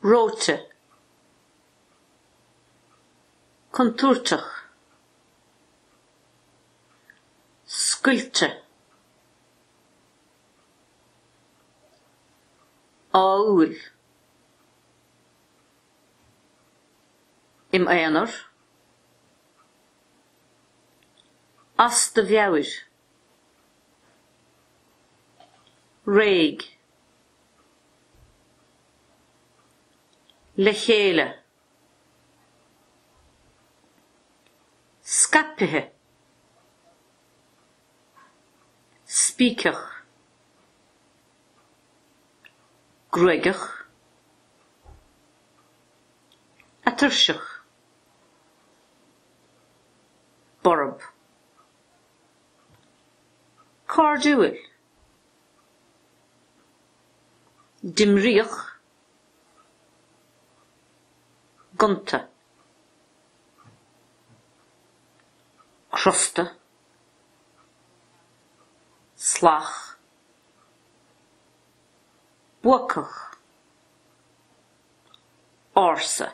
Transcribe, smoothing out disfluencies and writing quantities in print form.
Reoite. Contúirteach. Scoilte. Ádhúil. Im aonar. As do mheabhair. Réidh. Le chéile. Scaipthe. Spíceach. Gruagach. Atuirseach. Borb. Cairdiúil. Díomríoch. Gonta. Crosta. Salach. Buacach. Ársa.